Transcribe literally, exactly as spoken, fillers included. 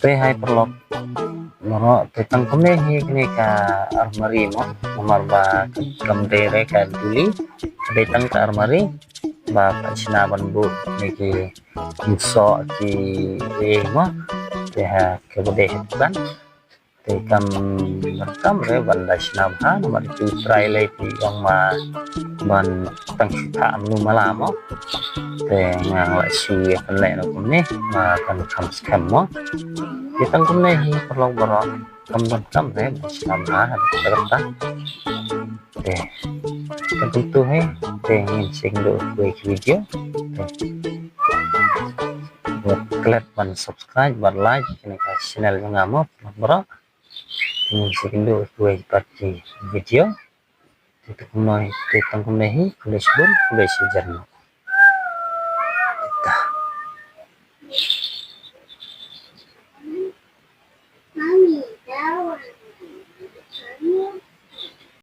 Te hai paralok baroh, te tang kumne hi kane ka armari mo, namar ba kam dei re ka duli, ka dei tang ka armari ba ka shna ban buh kine ki jingsoh ki, eh, mo. Te ha kaba dei ha ban te kam, kam re ban da shna bha, namar ki trai lei ki ong ma ban tang shu thah mlu mala mo. Te nga la shu ïa pynleh noh kumne ma kan kham skhem mo. Te tang kumne hi paralok baroh, kam donkam re ban shna bha ha ka rta. Te tang kumtu hi, te ngin sa ïakynduh ha kawei ka video. Te wat klet ban subscribe bad like kane ka channel jong nga mo paralok baroh. Ngin sa ïakynduh ha kawei pat ki video. Te tang kumne, te tang kumne hi, khublei shibun, khublei shihajar nguh. Te ta.